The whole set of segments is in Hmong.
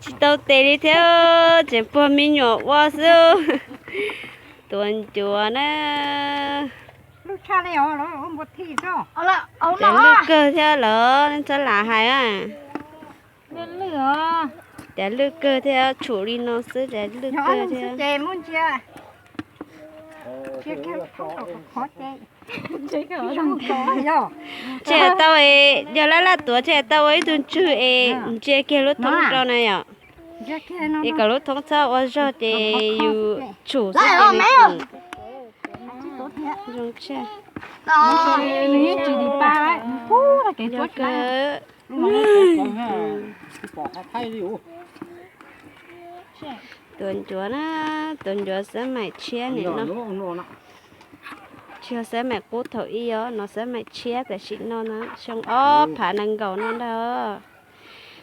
Tsis tau tes li thiab, tseem puag me nyuam ua xwb. Tuav ncuav na. Ces lwj kawg thiab lawm, txhob lam hais. Ces lwj kawg thiab, tshum li no xwb ces lwj kawg thiab. Tseg tau, yog laj laj tuav tseg tau ua ib tug ntswg es ntsia kiag lub thoob rau na yom. Es kom lub thoob txhob ua zog ces yus tshum xwb ces nws zoo tshaj. Tuav ncuav na, tuav ncuav xab maim tshiab nim no. Tsis yog xab maim qub thaum ub os, no xab maim tshiab tam sim no na, xyoo ob phav nees nkaum no ntag.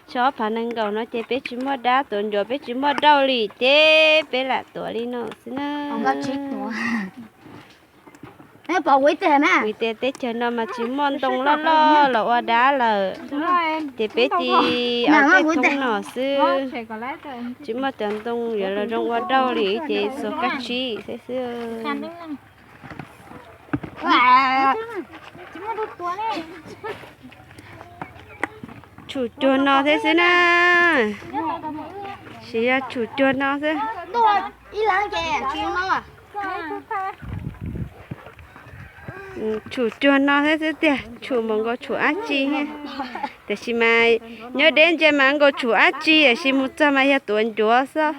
Xyoo ob phav nees nkaum no ces peb tsis muaj dab, tuav ncuav peb tsis muaj dauj li ces peb lam tuav li no xwb na. Vim tias teb chaws no mas tsis muaj ntoo loj loj los ua dab lawm, ces peb tis ob tej thoob no xwb. Tsis muaj cov ntoo yuav los zoo ua dauj li ces xuas kab tsib xwb xwb. Tshum cuag no thiab xwb na. Sis yog tshum cuag no xwb. Tshum cuag no thiab xwb tiag, tshum mas nkaus tshum dab tsi thiab. Tiam sis mas nyob deb ntsia mas nkaus tshum dab tsi, tiam sis mus txog mas yog tuav ncuav xwb.